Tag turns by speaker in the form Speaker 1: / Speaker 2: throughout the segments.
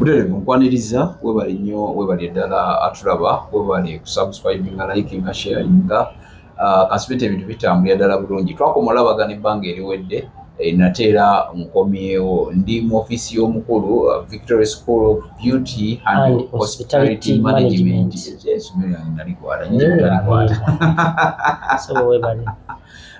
Speaker 1: Butereevu nkwaniriza, webale nnyo, webale ddala atulaba, webale kusubscribinga, likinga, sharinga. Kansubire ebintu bitambulira ddala bulungi. Twakoma olabagana ebbanga eriwedde, nate era nkomyewo. Ndi mu ofiisi y'omukulu, Victory School of Beauty and
Speaker 2: and
Speaker 1: Hospitality
Speaker 2: Hospitality
Speaker 1: Management.
Speaker 2: Management.
Speaker 1: Essomero lyange nalikwata, nyinza okutalikwata.
Speaker 2: So webale.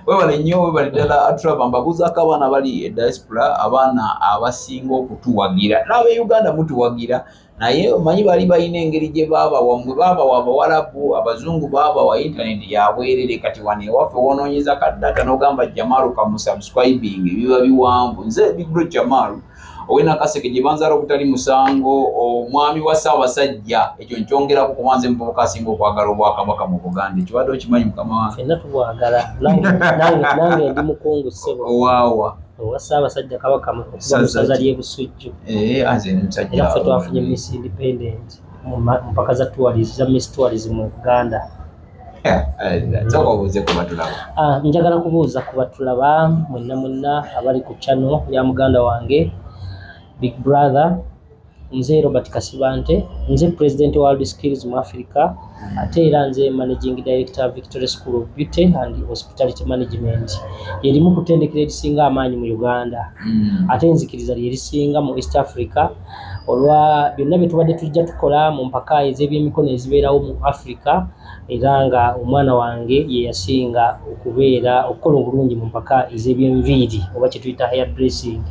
Speaker 1: Webale nnyo, webale ddala atulaba. Mbabuuzaako abaana bali e diaspora, abaana abasinga okutuwagira, n'abe Uganda mutuwagira, naye omanyi bali balina engeri gye baabawa. Mwe baabawa Abawalabu, Abazungu baabawa internet yabwerere. Kati wano ewaffe wonoonyeza ka data n'ogamba Jamalu kamusubscribing, biba biwanvu. Nze Big Bro Jamalu ow'enakaseke gye banzaala obutali musango, omwami wa Ssaabasajja. Ekyo nkyongerako kuba nze muvubuka asinga okwagala obwakabaka mu Buganda. Ekibadde okimanyi, mukama wange?
Speaker 2: Ffenna tubwagala. Nange ndi mukungu, ssebo.
Speaker 1: Owaawa?
Speaker 2: Owa Ssaabasajja Kabaka okuva mu ssaza ly'e Busujju.
Speaker 1: Eh, nze ndi musajja.
Speaker 2: Era ffe twafunye Miss Independent mu mpaka za tourism, za Miss Tourism mu Buganda.
Speaker 1: Sooka obuuze ku batulaba.
Speaker 2: Ah, njagala kubuuza ku batulaba mwenna mwenna abali ku channel ya muganda wange Big Brother. Nze Robert Kasibante, nze president wa World Skills mu Africa, ate era nze managing director, Victory School of Beauty and Hospitality Management. Lyerimu ku ttendekero erisinga amaanyi mu Uganda, ate nzikiriza lyerisinga mu East Africa, olwa byonna bye tubadde tujja tukola mu mpaka ez'ebyemikono ezibeerawo mu Africa. Era nga omwana wange ye yasinga okubeera okukola obulungi mu mpaka ez'ebyenviiri oba kye tuyita hair dressing.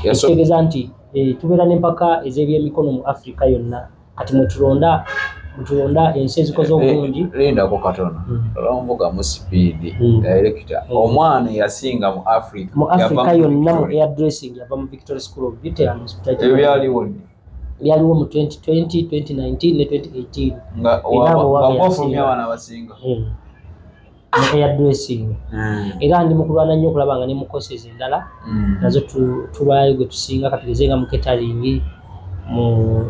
Speaker 2: Ekitegeeza nti tubeera n'empaka ez'ebyemikono mu Africa yonna. Kati mwetulonda ensi ezikoze obulungi.
Speaker 1: Lindako katono. Olw'omuvuga mu speed. Director, omwana yasinga mu Africa
Speaker 2: mu
Speaker 1: yava
Speaker 2: Africa
Speaker 1: mu
Speaker 2: yonna mu
Speaker 1: Victoria.
Speaker 2: hair dressing yava mu Victory School of Beauty and Hospitality.
Speaker 1: Ebyo byaliwo ddi?
Speaker 2: Byaliwo mu 2020, 2019 ne 2018.
Speaker 1: Nga
Speaker 2: Era abo
Speaker 1: waba
Speaker 2: waba
Speaker 1: ofulumya
Speaker 2: yasinga.
Speaker 1: abaana abasinga.
Speaker 2: Mu hair dressing. Era ndi mu kulwana nnyo okulaba nga ne mu courses endala nazo tubaayo gwe tusinga. Katugeze nga mu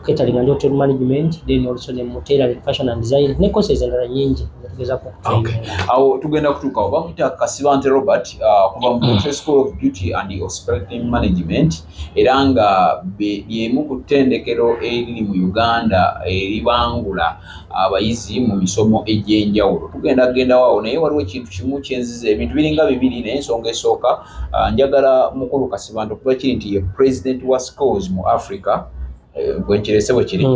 Speaker 2: catering and hotel management, then also ne mu tailoring, fashion and design, ne courses endala nyingi nga tugezaako okutraininga.
Speaker 1: Awo tugenda kutuukawo. Bamuyita Kasibante Robert, kuva mu Victoria School of Beauty and Hospitality Management, era nga lyemu ku ttendekero eriri mu Uganda eribangula abayizi mu misomo egy'enjawulo. Tugenda kugendawo awo, naye waliwo ekintu kimu kyenziza. Ebintu biringa bibiri, naye ensonga esooka, njagala mukulu Kasibante, okuba kiri nti ye president wa schools mu Africa, bwe nkirese bwe kiri,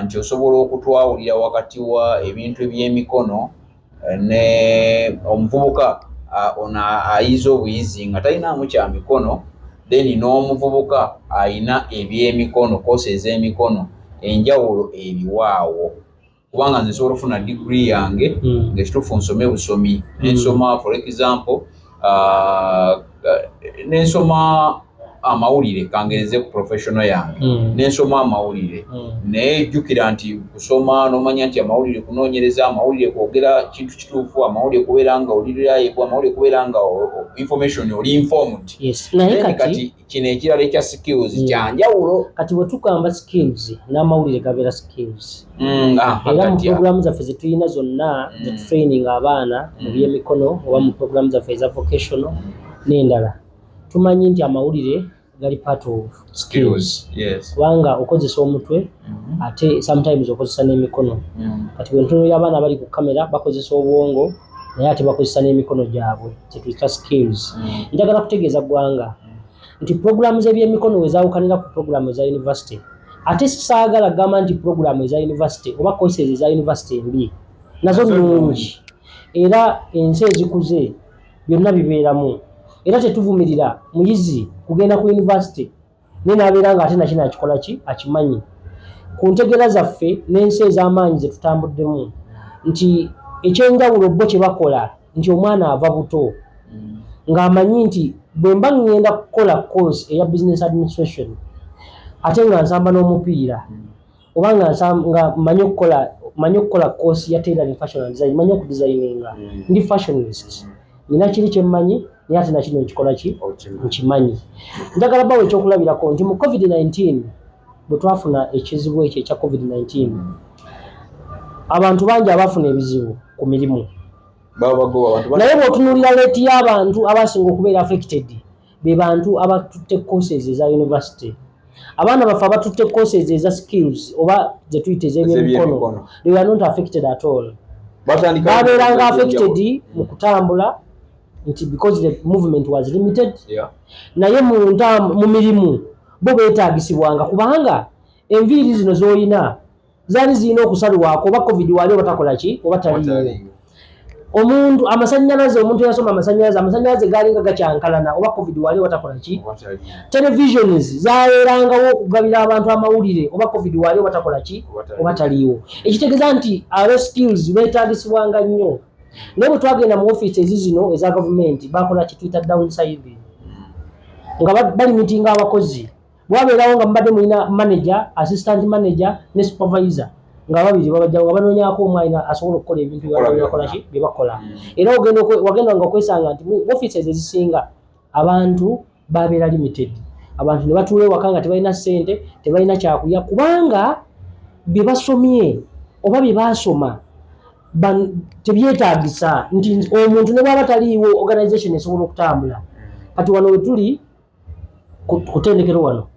Speaker 1: nti osobola okutwawulira wakati wa ebintu ebyemikono, ne omuvubuka, ono ayiza obuyizi nga talinaamu kya mikono, then n'omuvubuka ayina ebyemikono, course ez'emikono, enjawulo eriwaawo? Kubanga nze nsobola okufuna diguri yange ng'ekituufu nsome busomi, nensoma, for example, nensoma amawulire, kangenze ku professional yange, nensoma amawulire, naye jjukira nti kusoma n'omanya nti amawulire kunoonyereza, amawulire kwogera kintu kituufu, amawulire kubeera nga oli reliable, amawulire kubeera nga information oli informed.
Speaker 2: Yes, naye
Speaker 1: Then
Speaker 2: kati
Speaker 1: kati kino ekirala ekya skills kyanjawulo.
Speaker 2: Kati bwe tugamba skills, n'amawulire gabeera skills. Era mu
Speaker 1: Gatya?
Speaker 2: Programu zaffe zetulina zonna zetutraining abaana mu byemikono oba mu programu zaffe eza vocational n'endala, tumanyi nti amawulire gali part of
Speaker 1: skills, yes.
Speaker 2: kubanga okozesa omutwe, ate sometimes okozesa n'emikono. Kati bwe ntunuulira abaana abali ku kamera, bakozesa obwongo, naye ate bakozesa n'emikono gyabwe, kyetuyita skills. Njagala kutegeeza ggwanga nti puroguramu z'ebyemikono we zaawukanira ku puroguramu eza university. Ate saagala gamba nti puroguramu eza university oba courses eza university mbi, nazo
Speaker 1: Nazo
Speaker 2: nnungi, era ensi ezikuze byonna bibeeramu. Era tetuvumirira muyizi kugenda ku university naye n'abeera nga ate nakino akikola ki akimanyi. Ku ntegeera zaffe n'ensi ez'amaanyi ze tutambuddemu, nti ekyenjawulo bo kye bakola nti omwana ava buto ng'amanyi nti bwe mba ŋŋenda kukola course eya business administration, ate nga nsamba n'omupiira, oba nga manyi okukola course ya tailoring, fashion and design, manyi okudesigninga, ndi fashionist, nina kiri kyemmanyi, naye ate nakino nkikola ki nkimanyi. Njagala bawo ekyokulabirako nti mu COVID-19, bwe twafuna ekizibu ekyo ekya COVID-19, abantu bangi abafuna ebizibu ku mirimu.
Speaker 1: Babagoba abantu.
Speaker 2: Naye bw'otunuulira rate y'abantu abasinga okubeera affected, be bantu abatutte courses eza university. Abaana baffe abatutte courses eza skills oba zetuyita ez'ebyemikono, they were not affected at all. Babeeranga affected mu kutambula nti because the movement was limited, naye mu mirimu bo beetagisibwanga, kubanga enviiri zino z'olina zaali zirina okusalwako oba COVID wali oba takola ki oba taliiwo. Omuntu amasannyalaze, omuntu yasoma amasannyalaze, amasannyalaze galinga gakyankalana oba COVID wali oba takola ki. Televisions zabeerangawo okugabira abantu amawulire oba COVID wali oba takola ki oba taliiwo. Ekitegeeza nti aba skills beetagisibwanga nnyo. Naye bwe twagenda mu ofiisi ezi zino eza gavumenti, bakola kituyita downsizing, nga balimitinga abakozi. Bwabeerawo nga mubadde mulina manager, assistant manager ne supervisor, nga babiri babajjawo, nga banoonyaako omu alina asobola okukola ebintu byebakola ki bye bakola. Era wagenda nga okwesanga nti mu offices ezisinga abantu babeera limited. Abantu ne batuula ewaka nga tebalina ssente, tebalina kyakulya, kubanga bye basomye oba bye baasoma tebyetaagisa nti omuntu ne bwaba taliiwo, organization esobola okutambula. Kati wano we tuli ku ttendekero wano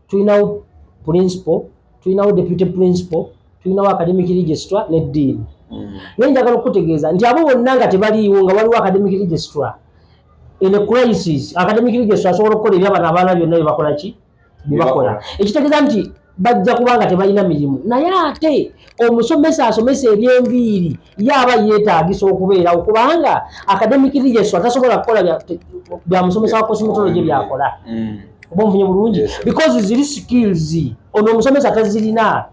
Speaker 2: tulinawo principal, tulinawo deputy principal, tulinawo academic registrar ne dean. Naye njagala okukutegeeza nti abo bonna nga tebaliiwo, nga waliwo academic registrar, in a crisis academic registrar asobola okukola ebyabano abaana byonna byebakola ki byebakola. Ekitegeeza nti bajja kuba nga tebalina mirimu. Naye ate omusomesa asomesa ebyenviiri ye aba yeetaagisa okubeerawo, kubanga academic registrar tasobola kukola bya musomesa wa cosmetology byakola. Oba onfunye bulungi?
Speaker 1: Yes, sir.
Speaker 2: Because ziri skills ono omusomesa tazirina.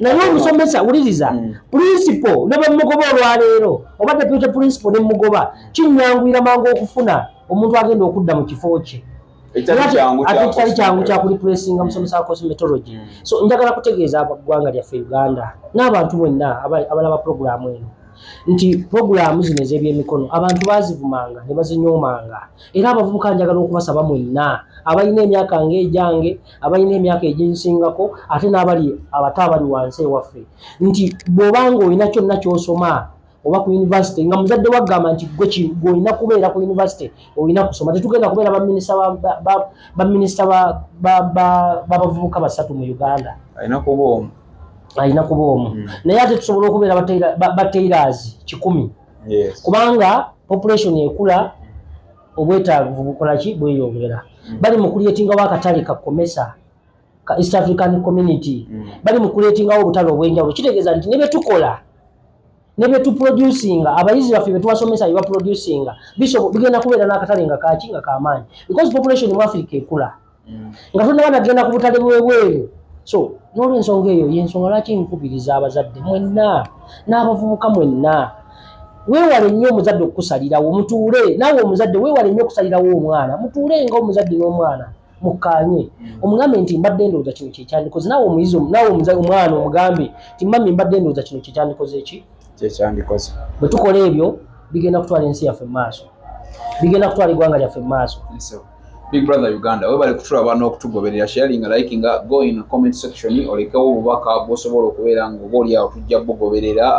Speaker 2: Naye omusomesa, wuliriza, principal ne bwemugoba olwaleero oba deputy principal ne mugoba, kinyanguyira mangu okufuna omuntu agenda okudda mu kifo kye.
Speaker 1: Ekitali kyangu.
Speaker 2: Ate kitali kyangu
Speaker 1: kya
Speaker 2: kyakureplacinga musomesa wa cosmetology. So njagala kutegeeza eggwanga lyaffe Uganda n'abantu bwenna abalaba puroguramu eno nti puroguramu zino ez'ebyemikono abantu baazivumanga ne bazinyoomanga. Era abavubuka njagala okubasaba mwenna abalina emyaka ng'egyange, abalina emyaka eginsingako, ate n'abali abato abali wansi ewaffe, nti bw'obanga olina kyonna ky'osoma oba ku university, nga muzadde wagamba nti gwe gwe olina kubeera ku university, olina kusoma, tetugenda kubeera baminisita baminisita b'abavubuka basatu mu Uganda.
Speaker 1: Alina kuba omu.
Speaker 2: Alina kuba omu. Naye ate tusobola okubeera ba tailors 100, kubanga population ekula, obwetaavu bukola ki, bweyongera. Bali mu kucreatingawo akatale ka COMESA ka East African Community. Bali mu kucreatingawo obutale obw'enjawulo. Kitegeeza nti ne byetukola ne byetuproducinga, abayizi baffe betubasomesa bye baproducinga bigenda kubeera n'akatale nga kaki, nga kamaanyi, because population mu Africa ekula nga tonnaba nagenda ku butale bwebweru. So n'olwensonga eyo, yensonga lwaki nkubiriza abazadde mwenna n'abavubuka mwenna, weewale nnyo omuzadde okukusalirawo. Mutuule naawe omuzadde, weewale nnyo okusalirawo omwana. Mutuule nga omuzadde n'omwana, mukkaanye, omugambe nti mbadde ndowooza kino kyekyandikoze. Naawe omuyizi, naawe omwana omugambe nti mummy, mbadde ndowooza kino kyekyandikoze eki.
Speaker 1: Kyekyandikoze.
Speaker 2: Bwe tukola ebyo, bigenda kutwala ensi yaffe mu maaso, bigenda kutwala eggwanga lyaffe mu maaso.
Speaker 1: So, Big Brother Uganda, webale kutulaba n'okutugoberera. Sharinga, likinga, go in comment section, olekewo obubaka bw'osobola okubeera nga oba oli awo tujja bugoberera.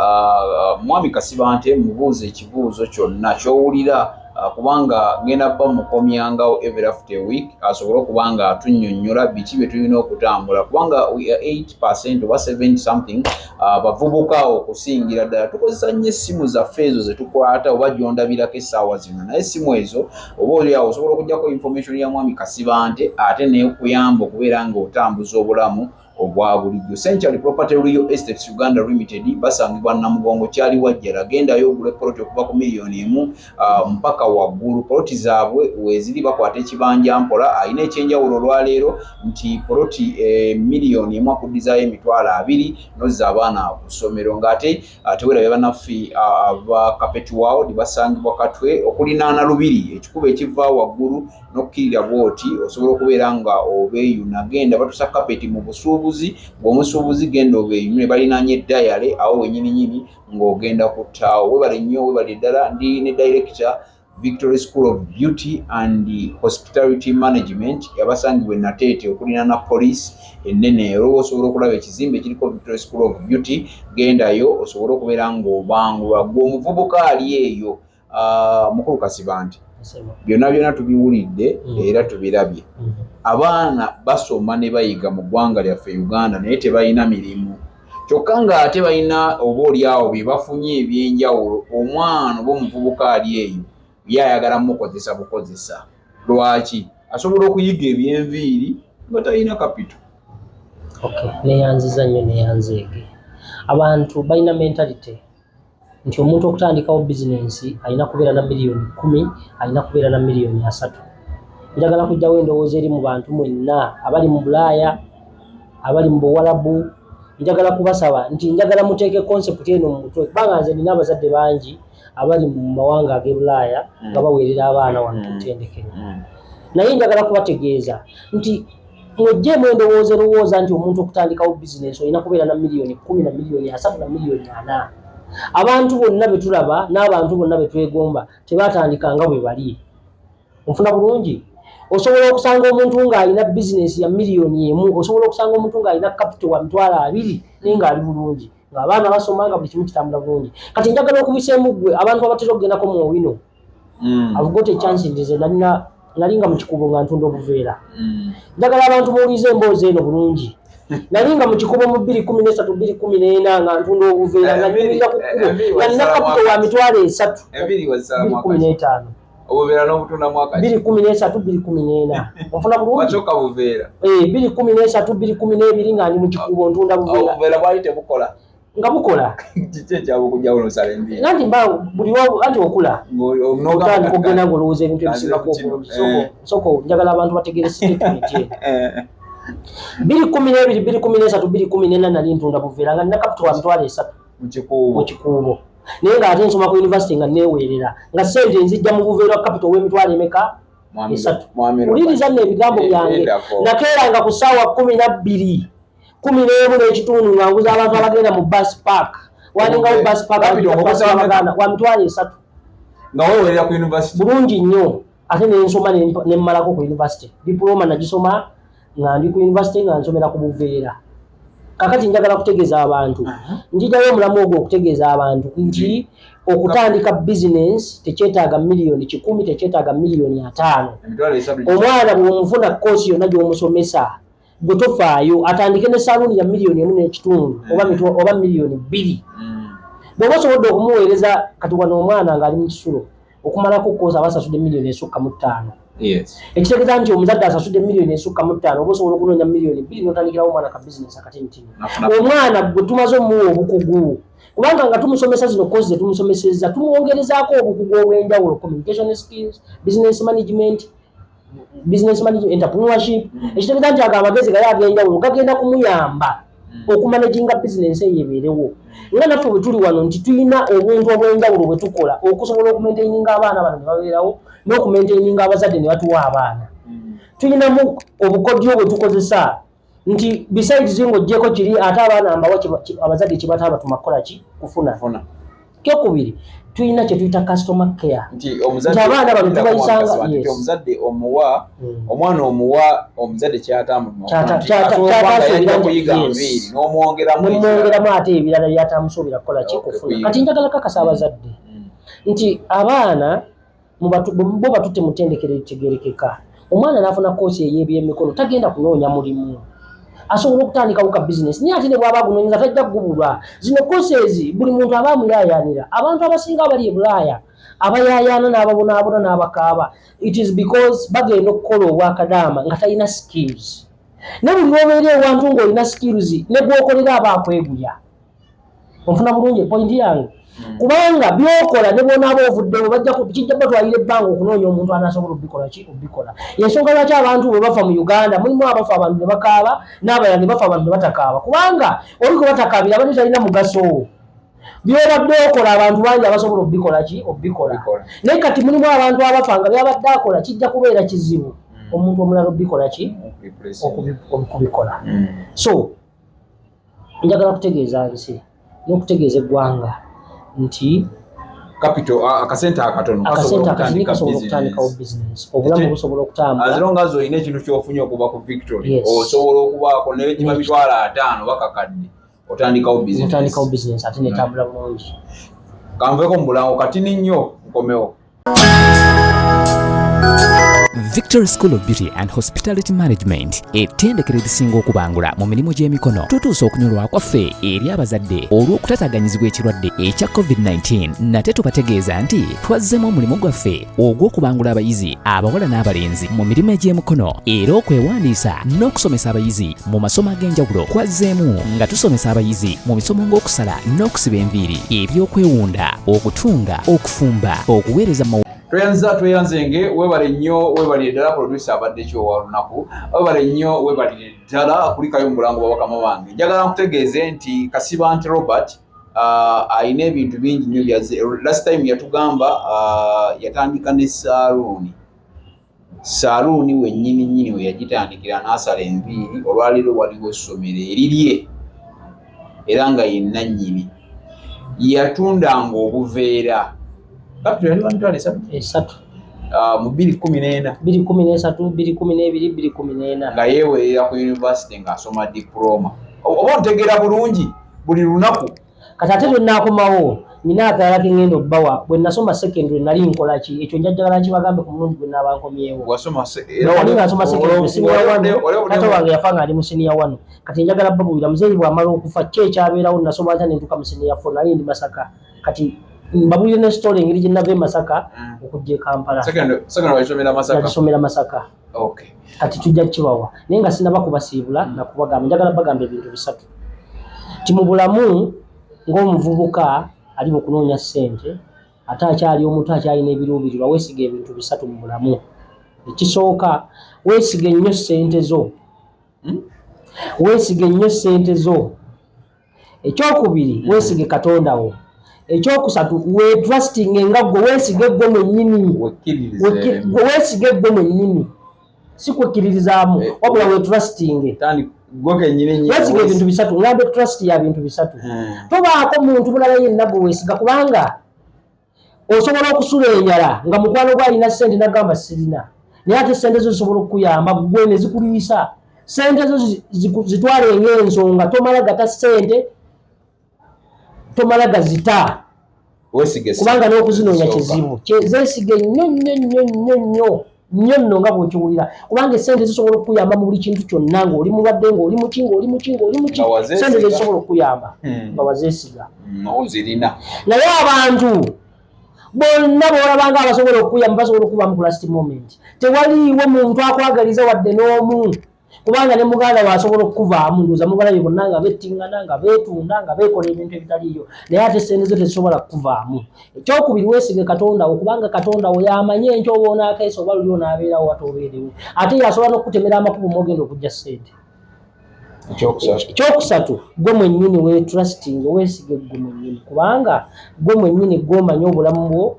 Speaker 1: Mwami Kasibante mubuuze ekibuuzo kyonna ky'owulira, kubanga ngenda bba mukomyangawo every after a week asobole okuba nga atunnyonnyola biki bye tulina okutambula, kubanga we are 8% oba 7 something bavubuka. Okusingira ddala tukozesa nnyo essimu zaffe ezo ze tukwata oba gy'ondabirako essaawa zino. Naye essimu ezo oba oli awo osobola okuggyako information ya Mwami Kasibante ate nekuyamba okubeera ng'otambuza obulamu obwa bulijjo. Century Property Real Estates Uganda Limited basangibwa Namugongo, kyali wajjala. Gendayo ogule poloti okuva ku miliyoni 1 mpaka waggulu. Poloti zaabwe weeziri, bakwata ekibanja mpola. Alina ekyenjawulo olwaleero nti poloti miliyoni 1 akuddizayo 20,000 nozza abaana ku ssomero. Ng'ate teweerabye bannaffe aba Carpet World basangibwa Katwe okulinaana Lubiri, ekikubo ekiva waggulu n'okkirira bw'oti osobola okubeera nga obeeyuna. Genda, batusa kapeti mu busuubuzi, ng'omusuubuzi genda obeeyune, balinaanye eddayale awo wennyininyini ng'ogenda ku ttaawo. Webale nnyo, webale ddala. Ndi ne director, Victory School of Beauty and Hospitality Management, abasangibwa e Nateete okulinaana police ennene. Olwoba osobola okulaba ekizimbe ekiriko Victory School of Beauty, gendayo osobole okubeera ng'obangulwa, gwe omuvubuka ali eyo. Mukulu Kasibante, Byonna byonna tubiwulidde era tubirabye. Abaana basoma ne bayiga mu ggwanga lyaffe Uganda, naye tebalina mirimu, kyokka ng'ate balina oba oli awo bye bafunye ebyenjawulo. Omwana oba omuvubuka ali eyo ye ayagala mukozesa bukozesa. Lwaki asobola okuyiga ebyenviiri nga talina capital?
Speaker 2: Okay, neyanziza nnyo, neyanzeege. Abantu balina mentality nti omuntu okutandikawo bizinensi alina kubeera na miliyoni 10, alina kubeera na miliyoni 30. Njagala kugyawo endowooza eri mu bantu mwenna abali mu Bulaaya, abali mu Buwalabu. Njagala kubasaba nti njagala muteeke concept eno mu mutwe, kubanga nze nina abazadde bangi abali mu mawanga ag'e Bulaaya nga baweerera abaana wano ku ttendekero. Naye njagala kubategeeza nti mweggyemu endowooza erowooza nti omuntu okutandikawo bizinensi olina kubeera na miliyoni 10 na miliyoni 30 na miliyoni 40. Abantu bonna be tulaba n'abantu bonna be twegomba tebatandika nga bwe bali. Onfuna bulungi? Osobola okusanga omuntu ng'alina bizinensi ya miliyoni 1, osobola okusanga omuntu ng'alina capital wa 20,000 naye ng'ali bulungi, ng'abaana basoma, nga buli kimu kitambula bulungi. Kati njagala okubiseemu ggwe abantu abatera okugendako mu Owino. I've got a chance nti nze nalina nali nga mu Kikuubo nga ntunda obuveera. Njagala abantu muwulize emboozi eno bulungi. Nali nga mu Kikuubo mu 2013, 2014 nga ntunda obuveera, nga nyimirira ku kkubo nga nina capital wa 30,000.
Speaker 1: Enviiri wazisalamu?
Speaker 2: 2015.
Speaker 1: Obuveera n'obutundamu akaki?
Speaker 2: 2013, 2014, onfuna bulungi?
Speaker 1: Wasooka buveera?
Speaker 2: Eh, 2013, 2012 nga ndi mu Kikuubo ntunda buveera.
Speaker 1: Obuveera bwali tebukola?
Speaker 2: Nga bukola.
Speaker 1: Kiki ekyabukujjawo nosala enviiri?
Speaker 2: Anti mba buli anti okula otandika okugenda ng'olowooza ebintu ebisingako obulungi. Soko njagala abantu bategeere statement eno. 2012, 2013, 2014 nali ntunda buveera nga nina capital wa 30,000.
Speaker 1: Mu Kikuubo?
Speaker 2: Mu Kikuubo, naye ng'ate nsoma ku university nga neeweerera, nga sente nzijja mu buveera, capital w'emitwalo emeka? Esatu. Wuliriza nno ebigambo byange. Nakeeranga ku ssaawa 12, 11 n'ekitundu nga nguza abantu abagenda mu bus park. Walingawo bus park wa 30,000.
Speaker 1: Nga weewerera ku university?
Speaker 2: Bulungi nnyo. Ate nensoma nemmalako ku university. Diploma nagisoma nga ndi ku university, nga nsomera ku buveera. Kakati njagala kutegeeza abantu, njijayo omulamu ogwo okutegeeza abantu nti okutandika bizinensi tekyetaaga miliyoni 100, tekyetaaga miliyoni 50. Omwana bw'omufuna, koosi yonna gy'omusomesa, gwe tofaayo, atandike ne saluuni ya miliyoni 1.5 oba miliyoni 2. Bw'oba osobodde okumuweereza kati wano omwana ng'ali mu kisulo okumalako koosi, aba asasudde miliyoni esukka mu 5. Ekitegeeza nti omuzadde asasudde miliyoni esukka mu 5, oba osobola okunoonya miliyoni 2 n'otandikirawo omwana ka bizinesi akatinitini. Omwana gwe tumaze omuwa obukugu, kubanga nga tumusomesa zino kozi zetumusomesezza, tumwongerezaako obukugu obw'enjawulo: communication skills, business management, business management, entrepreneurship. Ekitegeeza nti ago amagezi gaye ag'enjawulo gagenda kumuyamba okumanaginga bizinensi eyo ebeerewo. Nga naffe bwe tuli wano nti tulina obuntu obw'enjawulo bwe tukola okusobola okumaintaininga abaana bano ne babeerawo, n'okumaintaininga abazadde ne batuwa abaana. Tulinamu obukodyo bwe tukozesa nti besides ng'oggyeko kiri, ate abaana mbawa abazadde kyebataabatuma kukola ki? Kufuna. Kyokubiri, tulina kye tuyita customer care.
Speaker 1: Nti omuzadde
Speaker 2: Nti abaana bano tubayisanga-
Speaker 1: nti
Speaker 2: yes.
Speaker 1: Omuzadde omuwa, omwana omuwa omuzadde kyatamutuma.
Speaker 2: Kyataasuubira nti-
Speaker 1: Kuyiga nviiri n'omwongeramu ekirala.
Speaker 2: Nemwongeramu ate ebirala byatamusuubira kukola ki?
Speaker 1: Okay,
Speaker 2: Kufuna.
Speaker 1: kuyiga.
Speaker 2: Kati njagala kakasa abazadde nti abaana bo batutte mu ttendekero eritegerekeka. Omwana n'afuna koosi ey'ebyemikono, tagenda kunoonya mulimu, asobola okutandikawo ka bizinesi. Naye ate ne bw'aba agunoonyeza, tajja kugubulwa. Zino courses buli muntu aba amuyaayaanira. Abantu abasinga abali e Bulaaya abayaayaana n'ababonaabona n'abakaaba, it is because bagenda okukola obwakadaama nga talina skills. Ne buli lw'obeera ewantu ng'olina skills, ne gw'okolera aba akweguya. Onfuna bulungi point yange? Kubanga byokola ne bwonaaba ovuddewo, bajja kijja batwalira ebbanga okunoonya omuntu anaasobola obikola ki? Obikola. Ensonga lwaki abantu bwe bafa mu Uganda, mulimu abafa abantu ne bakaaba, n'abalala ne bafa abantu ne batakaaba, kubanga oli gwe batakaabira abadde talina mugaso. Byobadde okola, abantu bangi abasobola obikola ki? Obikola.
Speaker 1: Obikola.
Speaker 2: Naye kati mulimu abantu abafa nga byabadde akola kijja kubeera kizibu omuntu omulala obikola ki? Okubikola. So njagala kutegeeza nsi n'okutegeeza eggwanga nti
Speaker 1: Capital, akasente akatono
Speaker 2: akasente
Speaker 1: kasobola
Speaker 2: akatini
Speaker 1: okutandika
Speaker 2: kasobola okutandikawo
Speaker 1: business.
Speaker 2: bizinesi, obulamu busobola okutambula.
Speaker 1: As long as olina ekintu kyofunye okuva ku Victory, osobola okubaako ne giba 50,000 bakakadde, otandikawo business.
Speaker 2: Otandikawo bizinesi ate netambula bulungi.
Speaker 1: Kanveeko mu bulango katini nnyo, nkomewo.
Speaker 3: Victory School of Beauty and Hospitality Management, ettendekero erisinga okubangula mu mirimu gy'emikono. Tutuuse okunyolwa kwaffe eri abazadde olw'okutataaganyizibwa ekirwadde ekya COVID-19. Nate tubategeeza nti twazzemu omulimu gwaffe ogw'okubangula abayizi abawala n'abalenzi mu mirimu egy'emikono, era okwewandiisa n'okusomesa abayizi mu masomo ag'enjawulo kwazzeemu, nga tusomesa abayizi mu misomo ng'okusala n'okusiba enviiri, ebyokwewunda, okutunga, okufumba, okuweereza mu
Speaker 1: Tweyanza, tweyanzenge. Webale nnyo, webalire ddala. Producer abadde kyowa lunaku, webale nnyo, webalire ddala. Kulikayo mu bulango bwa bakama bange. Njagala nkutegeeze nti Kasibante Robert ayina ebintu bingi nnyo byaze. Last time yatugamba yatandika ne saaluuni, saaluuni wennyini nnyini we yagitandikira n'asala enviiri. Olwaleero waliwo essomero erirye era nga yenna nnyini. Yatundanga obuveera, capital yali wa 300,000.
Speaker 2: Esatu.
Speaker 1: Mu 2014.
Speaker 2: 2013, 2012, 2014.
Speaker 1: Nga yeewerera ku university ng'asoma diploma, oba ontegeera bulungi, buli lunaku.
Speaker 2: Kati ate lwe naakomawo, nina akalala ke ngenda obbawa. Bwe nasoma secondary nali nkola ki? Ekyo njajjagala nkibagambe ku mulundi gwe naaba nkomyewo.
Speaker 1: Wasoma
Speaker 2: Nali nga nsoma secondary senior one. Taata wange yafa nga ali mu senior one. Kati njagala babuulira, muzeeyi bw'amala okufa ki ekyabeerawo? Nasoma ntya nentuuka mu senior four? Nali ndi Masaka. Kati mbabuulire ne story engeri gye nava e Masaka okujja e Kampala.
Speaker 1: Secondary walisomera Masaka?
Speaker 2: Nagisomera Masaka. Kati tujja kukibawa, naye nga sinaba kubasiibula nakubagamba, njagala bagamba ebintu bisatu ti mu bulamu ng'omuvubuka ali mu kunoonya ssente, ate akyali omuto, akyalina ebiruubirirwa, weesiga ebintu bisatu mu bulamu. Ekisooka, weesiga ennyo ssente zo. Weesiga ennyo ssente zo. Ekyokubiri, weesige Katonda wo. Ekyokusatu, wetrustinge nga ggwe, weesige ggwe mwennyini.
Speaker 1: Wekkiririze.
Speaker 2: Gwe weesige ggwe mwennyini, si kwekkiririzaamu, wabula wetrustinge.
Speaker 1: Gwe kennyini nnyini.
Speaker 2: Weesiga ebintu bisatu. Ngambe trust ya bintu bisatu. Tobaako muntu mulala yenna gwe weesiga, kubanga osobola okusula enjala nga mukwano gwe alina ssente nagamba sirina, naye ate sente zo zisobola okukuyamba gwe ne zikuliisa. Sente zo zitwale ng'ensonga. Tomala gata ssente, tomala gazita.
Speaker 1: Weesige
Speaker 2: Kubanga n'okuzinoonya
Speaker 1: Sooka.
Speaker 2: kizibu. Zeesige nnyo nnyo nnyo nnyo nnyo nnyo nno nga bw'okiwulira, kubanga esente zisobola okukuyamba mu buli kintu kyonna, ng'oli mulwadde, ng'oli muki, ng'oli muki, ng'oli muki.
Speaker 1: Nga wazeesiga.
Speaker 2: Sente zezisobola okukuyamba nga wazeesiga.
Speaker 1: Ozirina.
Speaker 2: Naye abantu bonna b'olabanga abasobola okukuyamba basobola okubamu ku last moment. Tewaliiwo muntu akwagaliza wadde n'omu, kubanga ne muganda we asobola okukuvaamu. Ndowooza mubalabye bonna nga bettiŋŋana, nga beetunda, nga beekola ebintu ebitaliiyo, naye ate sente zo tezisobola kukuvaamu. Ekyokubiri, weesige Katonda wo, kubanga Katonda wo yamanye enkya oba onaakeesa oba luli onaabeerawo watoobeerewo, ate yasobola n'okukutemera amakubo mwogenda okujja ssente.
Speaker 1: Ekyokusatu.
Speaker 2: Ekyokusatu, gwe mwennyini wetrusting, weesige gwe mwennyini, kubanga gwe mwennyini gw'omanyi obulamu bwo,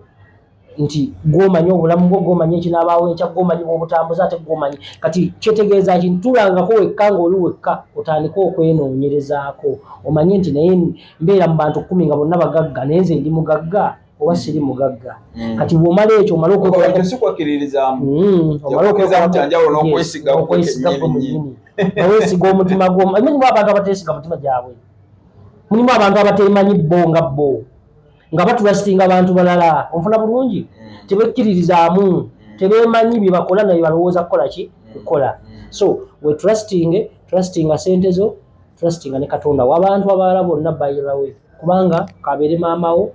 Speaker 2: nti gw'omanyi obulamu bwo, gw'omanyi ekinaabaawo enkya, gw'omanyi bw'obutambuza, ate gw'omanyi. Kati kyetegeeza ki? Ntulangako wekka, ng'oli wekka, otandike okwenoonyerezaako, omanye nti naye mbeera mu bantu 10 nga bonna bagagga, naye nze ndi mugagga oba siri mugagga? Kati bw'omala ekyo, omale okwekolako
Speaker 1: Ekyo si kwekkiririzaamu.
Speaker 2: Omale
Speaker 1: Okwekkiririzaamu kyanjawulo n'okwesiga
Speaker 2: Yes, okwesiga gwe
Speaker 1: kennyini.
Speaker 2: mwennyini. Nga weesiga omutima gwo. Mulimu abantu abateesiga mutima gyabwe, mulimu abantu abateemanyi bo nga bo, nga batrustinga abantu balala. Onfuna bulungi? Tebekkiririzaamu, tebeemanyi bye bakola naye balowooza kukola ki kukola. So we trusting, trustinga sente zo, trustinga ne Katonda wo. Abantu abalala bonna, by the way, kubanga kabeere maama wo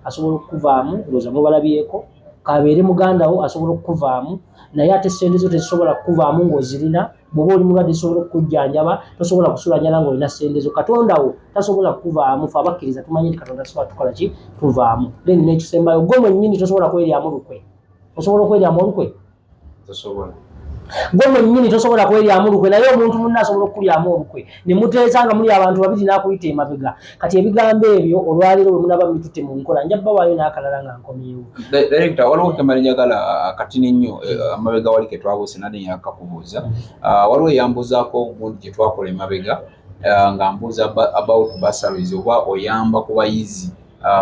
Speaker 2: asobola okukuvaamu, ndowooza mubalabyeko, kabeere muganda wo asobola okukuvaamu, naye ate sente zo tezisobola kukuvaamu ng'ozirina. Bw'oba oli mulwadde zisobola okukujjanjaba. Tosobola kusula njala ng'olina sente zo. Katonda wo tasobola kukuvaamu. Fe abakkiriza tumanyi nti Katonda tasobola tukola ki tuvaamu. Then n'ekisembayo, gwe mwennyini tosobola kweryamu lukwe. Osobola okweryamu olukwe?
Speaker 1: Tosobola.
Speaker 2: Gwe mwennyini tosobola kweryamu lukwe, naye omuntu munne asobola okukulyamu olukwe ne muteesa nga muli abantu babiri n'akuyita emabega. Kati ebigambo ebyo olwaleero bwe munaba mubitutte mu nkola, nja bbawaayo n'akalala nga nkomyewo.
Speaker 1: Director, waliwo kemali njagala katini nnyo amabega wali ke twabuuse nadde yakakubuuza. Waliwo eyambuuzaako gundi gye twakola emabega, nga mbuuza about bursaries, oba oyamba ku bayizi.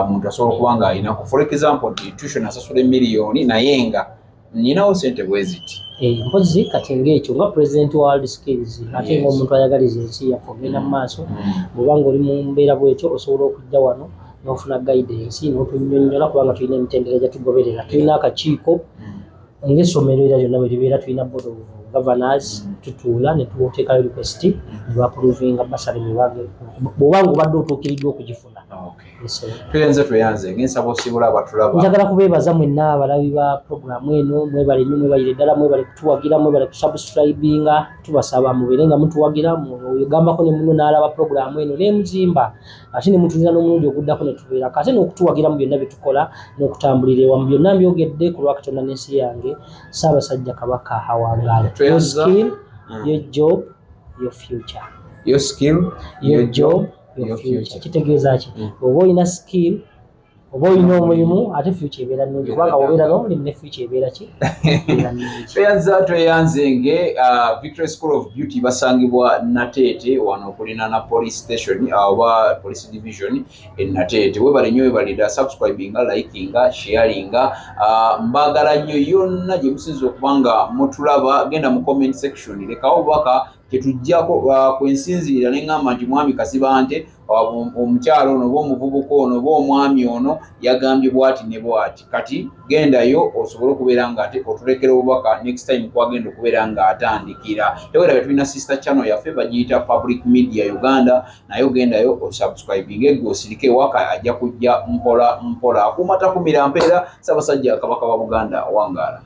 Speaker 1: Omuntu asobola okuba nga alina, for example, nti tuition asasula emiliyoni, naye nga ninawo sente bwe ziti.
Speaker 2: Mpozi kati ng'ekyo, nga president wa World Skills, ate ng'omuntu ayagaliza ensi yaffe ogenda mu maaso, bw'oba ng'oli mu mbeera bwetyo, osobola okujja wano n'ofuna guidance n'otunnyonnyola, kubanga tulina emitendera gye tugoberera. Tulina akakiiko. Ng'essomero era lyonna bwe libeera, tulina board of governors, tutuula ne tuteekayo request ne baapprovinga bursary, bw'oba nga obadde otuukiriddwa okugifuna. Yes, sir.
Speaker 1: Tweyanze, tweyanze, ngensaba osiibula abatulaba.
Speaker 2: Njagala kubeebaza mwenna abalabi ba programu eno. Mwebale nnyo, mwebalire ddala, mwebale kutuwagira, mwebale kusubscribinga. Tubasaba mubeere nga mutuwagira, ogambako ne muno n'alaba programu eno n'emuzimba, ate ne mutuulira n'omulundi oguddako ne tubeerako, ate n'okutuwagira mu byonna bye tukola n'okutambulira ewamu. Byonna mbyogedde ku lwa Katonda n'ensi yange, Ssaabasajja Kabaka awangaale. Your skill, your job, your future.
Speaker 1: Your skill,
Speaker 2: your job, your
Speaker 1: your
Speaker 2: future.
Speaker 1: Future.
Speaker 2: Kitegeeza ki? Oba olina skill, oba olina omulimu, ate future ebeera nnungi, kubanga obeera n'omulimu ne future ebeera ki? Ebeera nnungi.
Speaker 1: Tweyanza, tweyanzenge. Victory School of Beauty basangibwa Nateete wano okulina police station, oba police division e Nateete. Webale nnyo, webalira subscribinga, likinga, sharinga. Mbagala nnyo yonna gye musinza okuba nga mutulaba. Genda mu comment section, lekawo obubaka kyetujjako kwensinziira neŋŋamba nti mwami Kasibante, omukyalo ono oba omuvubuka ono oba omwami ono yagambye bwati ne bwati. Kati gendayo osobole okubeera nga ate otulekera obubaka next time kwagenda okubeera nga atandikira. Tewerabe, tulina sister channel yaffe bagiyita Public Media Uganda, naye ogendayo osubscribing, egwe osirike ewaka, ajja kujja mpola mpola. Akuuma takumira mpeera. Ssaabasajja Kabaka wa Buganda wangaala.